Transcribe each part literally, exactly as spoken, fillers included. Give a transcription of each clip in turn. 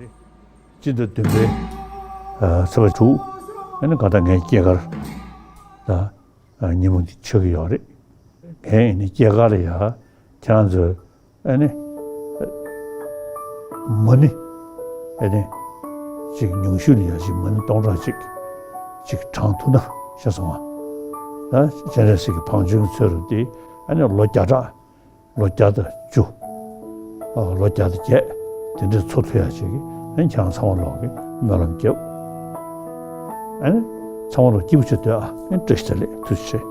སྤྱི་ཟླ་བདུན་པའི་ཚེས་པ་དྲུག་ཨ་ནི་ག་ད་ངའི་སྐྱེས་སྐར་དང་ཉིན་མོ་འདི་ཆགས་ཀྱི་ཡོད་རེད། ངའི་ཨ་ནི་སྐྱེས་སྐར་ལ་ཡ་ཁྱེད་རང་ཚོས་ཨ་ནི་མ་ཎི་ཨ་ནི་ཅིག་ཉུང་ཤོས་ལ་ཡ་ཅིག་མ་ཎི་སྟོང་ཕྲག་གཅིག་ཅིག་བགྲང་ཐུབ་ན་ཤེས་སོང་ང་། ད་སྤྱན་རས་གཟིགས་ཀྱི་བང་ཆེན་གྱི་ཚོགས་རབ་འདི་ཨ་ནི་ལོ་བརྒྱ་ཕྲག་ལོ་བརྒྱ་དང་བཅུ། ཨ་ལོ་བརྒྱ་དང་བརྒྱད། དེ་འདྲའི་འཚོ་ཐུབ་ཡ་ཅིག་གི་ཨ་ནི་ཁྱེད་རང་ཚང་མ་ལོག་གི་སྨོན་ལམ་རྒྱབ། ཨ་ནི་ཚང་མ་ལོག་སྐྱིད་པོ་བྱེད་སྡོད་ཨ། ཨ་ནི་བཀྲ་ཤིས་བདེ་ལེགས། ཐུགས་རྗེ་ཆེ།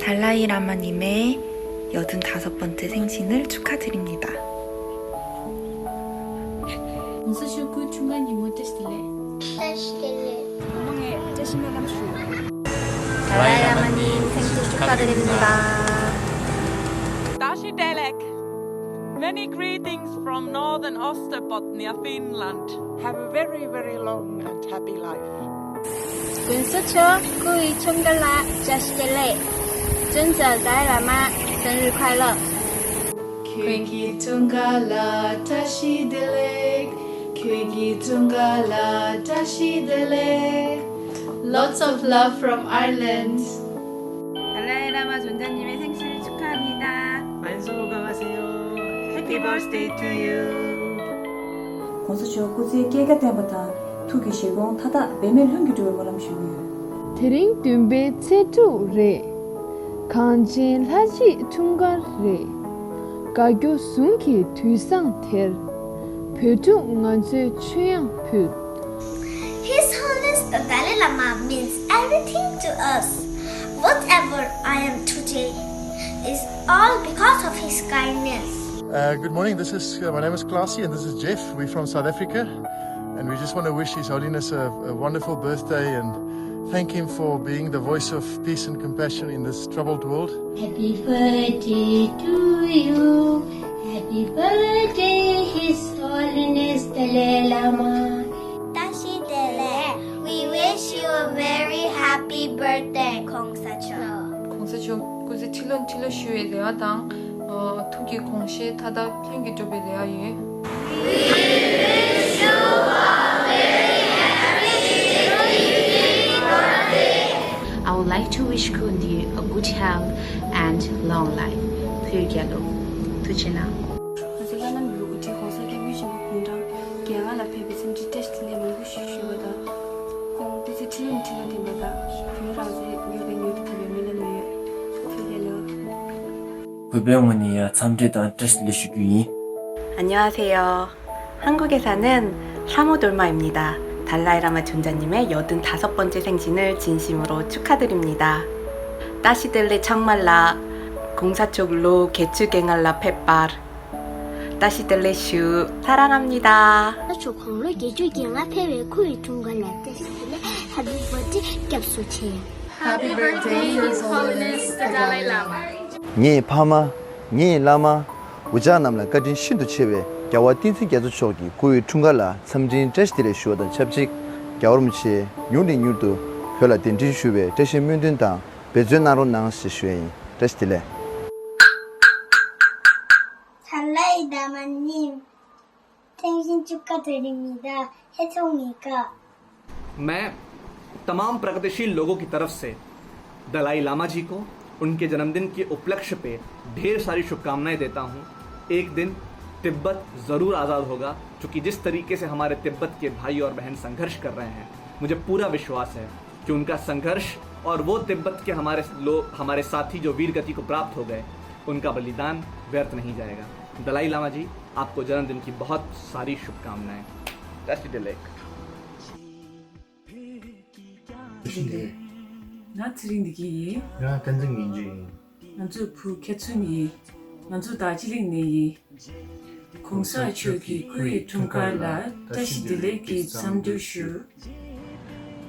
달라이 라마님의 여든다섯 번째 생신을 축하드립니다. 공사시오 그 중간 이모tes tile. Tile. ong의 자신의 람슈. 달라이 라마님 생신 축하드립니다. Tashi Delek. Many greetings from northern Österbotten, Finland. Have a very, very long and happy life. Kunsucho kui chungala Tashi Delek. Junza Dalai Lama, 生日快乐. Kuiki chungala Tashi Delek. Kuiki chungala Tashi Delek. Lots of love from Ireland. 달라이 라마 존자님의 생신을 축하합니다. 만수무강하세요. Happy birthday to you. གོང་ས་མཆོག་སྐུ་ཚེ་བསྐལ་བརྒྱར་བརྟན་པ་དང་ཐུགས་ཀྱི་བཞེད་དགོངས་མཐའ་དག་འབད་མེད་ལྷུན་གྱིས་འགྲུབ་པའི་སྨོན་ལམ་ཞུ་གི་ཡོད། དེ་རིང་བདུན་པའི་ཚེས་དྲུག་རེད། གངས་ཅན་ལྷ་བརྗིད་འཁྲུངས་སྐར་རེད། དགའ་སྐྱོ་ཟུང་གི་དུས་བཟང་དེར། བོད་ཕྲུག་ང་ཚོས་མཆོད་དབྱངས་ཕུལ། His Holiness the Dalai Lama means everything to us. Whatever I am today is all because of his kindness. Uh, good morning. This is uh, my name is Classy, and this is Jeff. We're from South Africa, and we just want to wish His Holiness a, a wonderful birthday and thank him for being the voice of peace and compassion in this troubled world. Happy birthday to you. Happy birthday, His Holiness Dalai Lama. Tashi Delek, we wish you a very happy birthday, གོང་ས་མཆོག་གོང་ས་མཆོག་སྐུ་ཚེ་ཁྲི་ལོ་ཁྲི་ལོ་ཞུ་བའི་རེ་བ་དང་། ཐུགས་ཀྱི་དགོངས་བཞེད་མཐའ་དག་ལྷུན་གྱིས་འགྲུབ་པའི་རེ་བ་ཡོད། I would like to wish Kundi a good health and long life. བོད་རྒྱལ་ལོ། ཐུགས་རྗེ་གནང་། ང་ཚོ་བླ་ན་མེད་པའི་དབུ་ཁྲིད་གོང་ས་སྐྱབས་མགོན་ཆེན་པོ་དགུང་གྲངས་བརྒྱད་ལྔ་ལ་ཕེབས་པའི་འཚམས་འདྲིའི་བཀྲ་ཤིས་བདེ་ལེགས་མང་པོ་ཞིག་ཞུ་བ་དང་། ཁོང་སྐུ་ཚེ་ཁྲི་ལོ་ནས་ཁྲི་ལོ་བརྟན་པ་དང་། བོད་རང་བཙན་ཡོད་པའི་མྱུར་དུ་ཐོབ་པའི་སྨོན་ལམ་ཡོད། བོད་པའི་ངོས་ནས་ཡང་འཚམས་འདྲི་དང་བཀྲ་ཤིས་བདེ་ལེགས་ཞུ་རྒྱུ་ཡིན། 안녕하세요. 한국에 사는 사모돌마입니다. 달라이 라마 존자님의 여든 다섯 번째 생신을 진심으로 축하드립니다. Tashi Delek ཚང་མ་ལ། གོང་ས་མཆོག་ལོ་བརྒྱད་ཅུ་གྱ་ལྔ་ལ་ཕེབས་པར་Tashi Delek ཞུ། 사랑합니다. གོང་ས་མཆོག་དགུང་ལོ་བརྒྱད་ཅུ་གྱ་ལྔ་ཕེབས་པའི་སྐུ་ཡི་འཁྲུངས་སྐར་ལ་བཀྲ་ཤིས་བདེ་ལེགས། Happy birthday སྐྱབས་སུ་མཆི། Happy birthday, His Holiness the Dalai Lama. ངའི་ཕ་མ། ངའི་བླ་མ། འུ་ཅག་རྣམས་ལ་བཀའ་དྲིན་ཤིན་ཏུ་ཆེ་བའི་རྒྱལ་བ་བསྟན་འཛིན་རྒྱ་མཚོ་མཆོག་གི་སྐུ་ཡི་འཁྲུངས་སྐར་ལ་འཚམས་འདྲིའི་བཀྲ་ཤིས་བདེ་ལེགས་ཞུ་བ་དང་ཆབས་ཅིག་རྒྱལ་བ་རིན་པོ་ཆེ་མྱུར་ནས་མྱུར་དུ་བོད་ལ་གདན་འདྲེན་ཞུ་བའི་བཀྲ་ཤིས་སྨོན་འདུན་དང་འབད་བརྩོན་གནང་རོགས་གནང་ཞེས་ཞུ་ཡ་ཡིན། བཀྲ་ཤིས་བདེ་ལེགས། 달라이 라마님, 생신 축하드립니다. 혜성이가 मैं तमाम प्रगतिशील लोगों की तरफ से दलाई लामा जी को उनके जन्मदिन के उपलक्ष्य पे ढेर सारी शुभकामनाएं देता हूँ। एक दिन तिब्बत ज़रूर आज़ाद होगा, क्योंकि जिस तरीके से हमारे तिब्बत के भाई और बहन संघर्ष कर रहे हैं, मुझे पूरा विश्वास है कि उनका संघर्ष और वो तिब्बत के हमारे लोग, हमारे साथी जो वीर गति को प्राप्त हो गए, उनका बलिदान व्यर्थ नहीं जाएगा। दलाई लामा जी, आपको जन्मदिन की बहुत सारी शुभकामनाएं। Tashi Delek. ང་ཚེ་རིང་བདེ་སྐྱིད་ཡིན། ང་བསྟན་འཛིན་ངེས་འབྱུང་ཡིན། ང་ཚོའི་བུ་མཁས་བཙུན་ཡིན། ང་ཚོ་དག་ཅི་ལིང་ནས་ཡིན། གོང་ས་མཆོག་གི་སྐུ་ཡི་འཁྲུངས་སྐར་ལ་བཀྲ་ཤིས་བདེ་ལེགས་ཀྱི་འཚམས་འདྲི་ཞུ།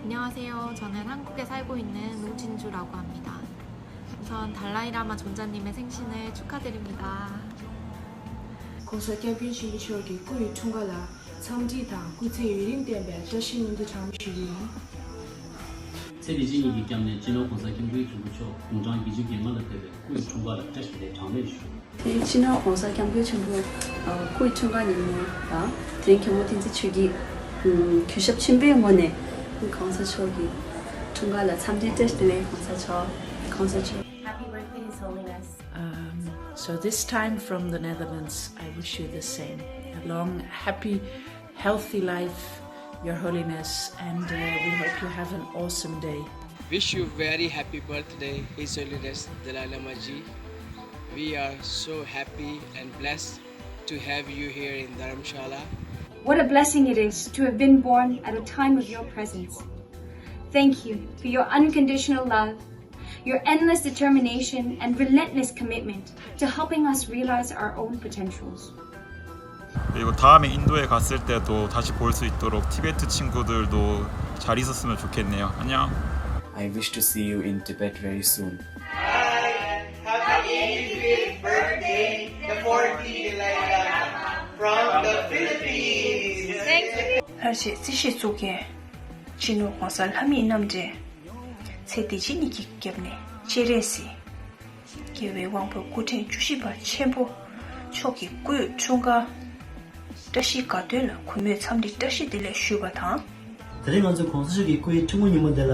안녕하세요. 저는 한국에 살고 있는 노진주라고 합니다. 우선 달라이 라마 존자님의 생신을 축하드립니다. གོང་ས་སྐྱབས་མགོན་ཆེན་པོ་མཆོག་གི་སྐུ་ཡི་འཁྲུངས་སྐར་ལ་ འཚམས་འདྲི་དང་སྐུ་ཚེ་ཡུན་རིང་བརྟན་པའི་བཀྲ་ཤིས་སྨོན་འདུན་གྲངས་མེད་ཞུ་རྒྱུ་ཡིན། ཚེ་འདི་ཕྱི་གཉིས་ཀྱི་སྐྱབས་གནས་སྤྱི་ནོར་༸གོང་ས་༸སྐྱབས་མགོན་ཆེན་པོ་མཆོག་དགུང་གྲངས་བརྒྱད་ཅུ་གྱ་ལྔ་ལ་ཕེབས་པའི་སྐུའི་འཁྲུངས་སྐར་ལ་བཀྲ་ཤིས་བདེ་ལེགས་གྲངས་མེད་ཞུ། དེ་རིང་སྤྱི་ནོར་༸གོང་ས་༸སྐྱབས་མགོན་ཆེན་པོ་སྐུའི་འཁྲུངས་སྐར་ཉིན་མོ་ལ་དེ་རིང་མཁན་པོ་བསྟན་འཛིན་ཆོས་སྐྱིད་གུས་ཞབས་ཆེན་པོའི་ངོས་ནས་༸གོང་ས་མཆོག་གི་འཁྲུངས་སྐར་ལ་འཚམས་འདྲི་བཀྲ་ཤིས་བདེ་ལེགས། ༸གོང་ས་མཆོག ༸གོང་ས་མཆོག Happy birthday, His Holiness. Um, so this time from the Netherlands, I wish you the same. A long, happy, healthy life, Your Holiness, and uh, we hope you have an awesome day. Wish you very happy birthday, His Holiness Dalai Lama ji. We are so happy and blessed to have you here in Dharamshala. What a blessing it is to have been born at a time of your presence. Thank you for your unconditional love, your endless determination, and relentless commitment to helping us realize our own potentials. 그리고 다음에 인도에 갔을 때도 다시 볼 수 있도록 티베트 친구들도 잘 있었으면 좋겠네요. 안녕. I wish to see you in Tibet very soon. Hi, happy eighty-fifth birthday, the fourth Dalai Lama from the Philippines. Thank you. ལྷར་བཅས་རྩེ་གཅིག་གཙུག་རྒྱན། སྤྱི་ནོར་༸གོང་ས་ལྷ་མིའི་རྣམ་འདྲེན། ཚེ་འདི་ཕྱི་གཉིས་ཀྱི་སྐྱབས་གནས་སྤྱན་རས་གཟིགས། རྒྱལ་བའི་དབང་པོ་སྐུ་ཕྲེང་བཅུ་བཞི་པ་ཆེན་པོ་མཆོག་གི་སྐུའི་འཁྲུངས་སྐར་བཀྲ་ཤིས་དགའ་སྟོན་ལ་གུས་མོས་འཚམས་འདྲི་བཀྲ་ཤིས་བདེ་ལེགས་ཞུས་པ་དང་། དེ་རིང་ང་ཚོས་༸གོང་ས་མཆོག་གི་སྐུའི་འཁྲུངས་སྐར་ཉིན་མོ་འདི་ལ་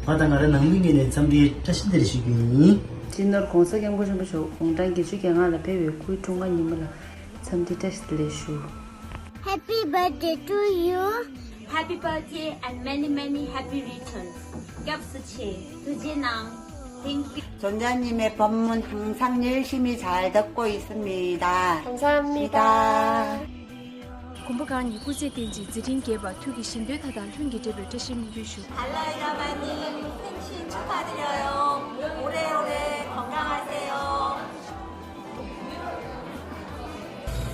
ང་དང་ང་རང་ནང་མིའི་ངོས་ནས་འཚམས་འདྲི་བཀྲ་ཤིས་བདེ་ལེགས་ཞུ་རྒྱུ་ཡིན། སྤྱི་ནོར་༸གོང་ས་༸སྐྱབས་མགོན་ཆེན་པོ་མཆོག་དགུང་གྲངས་བརྒྱད་ཅུ་གྱ་ལྔ་ལ་ཕེབས་པའི་སྐུའི་འཁྲུངས་སྐར་ཉིན་མོ་ལ་འཚམས་འདྲི་བཀྲ་ཤིས་བདེ་ལེགས་ཞུ། Happy birthday to you. Happy birthday and many, many happy returns. སྐྱབས་སུ་མཆི། ཐུགས་རྗེ་གནང་། Thank you. 전자님의 법문 항상 열심히 잘 듣고 있습니다. 감사합니다. ཁོང་པོ་གང་ཉིད་སྐུ་ཚེ་བརྟན་ཅིང་མཛད་འཕྲིན་རྒྱས་པ། ཐུགས་ཀྱི་བཞེད་དོན་མཐའ་དག་ལྷུན་གྱིས་འགྲུབ་པའི་བཀྲ་ཤིས་སྨོན་འདུན་ཞུ། 달라이라마님 생신 축하드려요. 오래오래 건강하세요.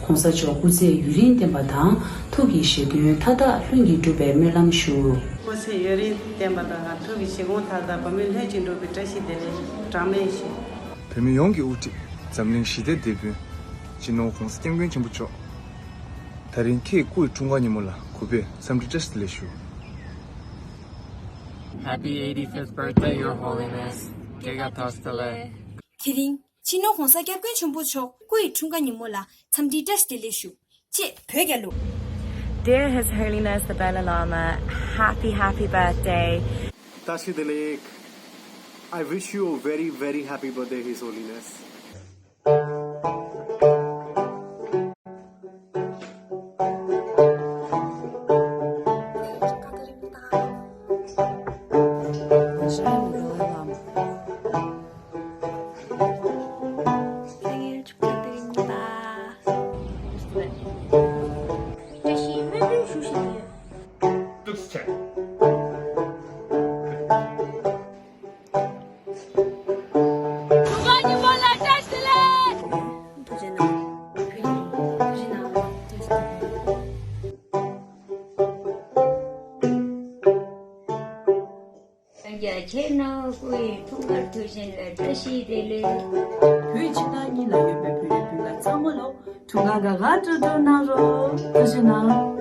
༸གོང་ས་མཆོག་སྐུ་ཚེ་ཡུན་རིང་བརྟན་པ་དང་། ཐུགས་ཀྱི་བཞེད་དོན་མཐའ་དག་ལྷུན་གྱིས་འགྲུབ་པའི་སྨོན་ལམ་ཞུ། སྐུ་ཚེ་ཡུན་རིང་བརྟན་པ་དང་ཐུགས་ཀྱི་བཞེད་དགོངས་མཐའ་དག་བུ་མོས་ལྷུན་གྱིས་འགྲུབ་པའི་བཀྲ་ཤིས་བདེ་ལེགས་གྲངས་མེད་ཞུ། བོད་མི་ཡོངས་ཀྱི་དབུ་ཁྲིད་འཛམ་གླིང་ཞི་བདེའི་དེད་དཔོན་སྤྱི་ནོར་༸གོང་ས་༸སྐྱབས་མགོན་ཆེན་པོ་མཆོག་ད་རིང་ཁྱེད་སྐུའི་འཁྲུངས་སྐར་ཉིན་མོ་ལ་གུས་པས་འཚམས་འདྲི་བཀྲ་ཤིས་བདེ་ལེགས་ཞུ། Happy eighty-fifth birthday, Your Holiness. Kega Tostale. དེ་རིང་སྤྱི་ནོར་༸གོང་ས་༸སྐྱབས་མགོན་ཆེན་པོ་མཆོག་སྐུ་ཡི་འཁྲུངས་སྐར་ཉིན་མོ་ལ་འཚམས་འདྲི་བཀྲ་ཤིས་བདེ་ལེགས་ཞུ། ཅེས་བོད་རྒྱལ་ལོ། Dear His Holiness the Dalai Lama, happy, happy birthday. Tashi Delik, I wish you a very, very happy birthday, His Holiness. 생일 축하드립니다. 다시 해주시면. 뚝스찬. ཡ་ཁྱེད་ནོ་སྐུ་ཡི་འཁྲུངས་སྐར་དུས་ཆེན་ལ་བཀྲ་ཤིས་བདེ་ལེགས། བོད་ཕྱི་ནང་གཉིས་ལ་ཡོད་པའི་བོད་རིགས་སྤུན་ཟླ་ཚང་མ་ལོ་འཁྲུངས་སྐར་དགའ་དགའ་སྤྲོ་སྤྲོ་གནང་རོགས། ཐུགས་རྗེ་གནང་།